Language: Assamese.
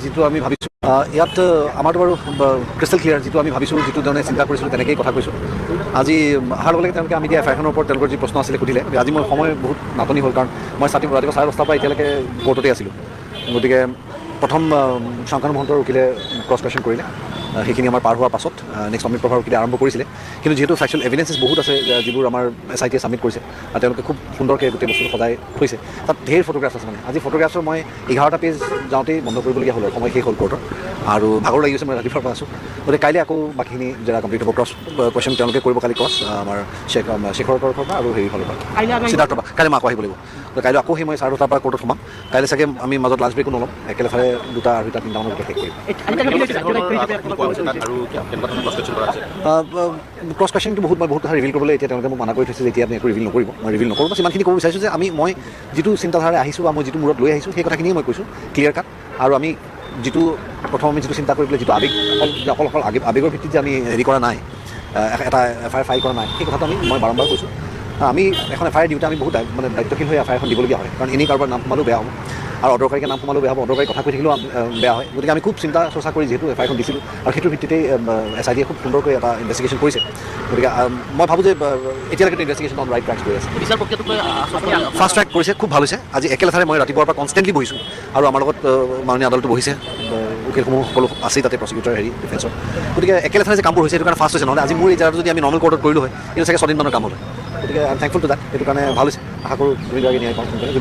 যিটো আমি ভাবিছোঁ ইয়াত আমাৰতো বাৰু ক্ৰিষ্টেল ক্লিয়াৰ। যিটো আমি ভাবিছোঁ, যিটো ধৰণে চিন্তা কৰিছিলোঁ, তেনেকেই কথা কৈছোঁ। আজি অহাৰ লগে লগে তেওঁলোকে আমি দিয়া এফআইআৰখনৰ ওপৰত তেওঁলোকৰ যি প্ৰশ্ন আছিলে সুধিলে। আজি মই সময় বহুত নাটনি হ'ল, কাৰণ মই ৰাতিপুৱা 10:30ৰ পৰা এতিয়ালৈকে কোৰ্টতে আছিলোঁ। গতিকে প্ৰথম শংকৰ মহন্তৰ উকিলে ক্ৰছ কুৱেশ্যন কৰিলে। সেইখিনি আমাৰ পাৰ হোৱাৰ পাছত নেক্সট অমিত প্ৰভাৰ উকিলে আৰম্ভ কৰিছিলে। কিন্তু যিহেতু ফেকচুৱেল এভিডেঞ্চেছ বহুত আছে, যিবোৰ আমাৰ এছআইটিয়ে ছাবমিট কৰিছে আৰু তেওঁলোকে খুব সুন্দৰকৈ গোটেই বস্তুটো সজাই থৈছে। তাত ঢেৰ ফটোগ্ৰাফছ আছে। মানে আজি ফটোগ্ৰাফছৰ মই 11টা পেজ যাওঁতেই বন্ধ কৰিবলগীয়া হ'ল আৰু সময় শেষ হ'ল কোৰ্টৰ আৰু ভাগৰ লাগি গৈছে। মই ৰাতিপুৱাৰ পৰা আছোঁ। গতিকে কাইলৈ আকৌ বাকীখিনি জেৰা কমপ্লিট হ'ব। ক্ৰছ কুৱেশ্যন তেওঁলোকে কৰিব কালি, ক্ৰছ আমাৰ শেখৰৰ তৰফৰ পৰা আৰু হেৰিৰ ফালৰ পৰা, সিদ্ধাৰ্থৰ পৰা। কাইলৈ মই আকৌ আহিব লাগিব। গতিকে কাইলৈ আকৌ সেই মই 10:30ৰ পৰা কোৰ্টত সোমাম। কাইলৈ চাগে আমি মাজত লাঞ্চ ব্ৰেকো নল'ম, একেলেথাৰে দুটা, আঢ়ৈটা, তিনিটামানৰ ভিতৰত শেষ কৰিম। আৰু কেনেকুৱা ধৰণৰ ক্ৰছ কুৱেশ্যন কৰা হৈছে? ক্ৰছ কুৱেশ্যনটো বহুত, মই বহুত কথা ৰিভিল কৰিবলৈ এতিয়া তেওঁলোকে মোক মানা কৰি থৈছে যে এতিয়া আপুনি একো ৰিভিল নকৰিব। মই ৰিভিল নকৰোঁ। বাছ ইমানখিনি ক'ব বিচাৰিছোঁ যে মই যিটো চিন্তাধাৰাৰে আহিছোঁ বা মই যিটো মূৰত লৈ আহিছোঁ, সেই কথাখিনিয়ে মই কৈছোঁ ক্লিয়াৰ কাট। আৰু আমি যিটো প্ৰথম আমি যিটো চিন্তা কৰি পেলাই, যিটো আৱেগ অকল যে অকল অকল আৱেগৰ ভিত্তিত যে আমি হেৰি কৰা নাই, এটা এফআইআৰ ফাইল কৰা নাই, সেই কথাটো মই বাৰম্বাৰ কৈছোঁ। আমি এখন এফআইআৰ দিওঁতে আমি বহুত মানে দায়িত্বশীল হৈ এফআইআৰখন দিবলগীয়া হয়, কাৰণ এনেই কাৰোবাৰ নাম সোমালেও বেয়া হ'ব আৰু অদৰকাৰীকৈ নাম সোমালেও বেয়া হ'ব, অদৰকাৰী কথা কৈ থাকিলেও বেয়া হয়। গতিকে আমি খুব চিন্তা চৰ্চা কৰি যিহেতু এফআইআৰখন দিছিলোঁ আৰু সেইটোৰ ভিত্তিতেই এছআইটিয়ে খুব সুন্দৰকৈ এটা ইনভেষ্টিগেশ্যন কৰিছে। গতিকে মই ভাবোঁ যে এতিয়ালৈকে ইনভেষ্টিগেশ্যন অন ৰাইট ট্ৰেক গৈ আছে। বিচাৰ প্ৰক্ৰিয়াটোক লৈ আশ্বস্ত? ফাষ্ট ট্ৰেক কৰিছে, খুব ভাল হৈছে। আজি একেলেথাৰে মই ৰাতিপুৱাৰ পৰা কনষ্টেণ্টলি বহিছোঁ আৰু আমাৰ লগত মাননীয় আদালতো বহিছে, উকিলসমূহ সকলো আছেই তাতে, প্ৰচিকিউটৰ, হেৰি, ডিফেন্সৰ। গতিকে একেলেথাৰে যে কামবোৰ হৈছে, সেইটো কাৰণে ফাষ্ট হৈছে। নহ'লে আজি মোৰ এই জেৰাটো যদি আমি নৰ্মেল কোৰ্টত কৰিলোঁ হয়, এইটো চাগে 6 দিনমানৰ কাম হ'ল হয়। গতিকে I am thankful to that. সেইটো কাৰণে ভাল হৈছে। আশা কৰোঁ জুবিন গাৰ্গে ন্যায় পাওঁ সোনকালে।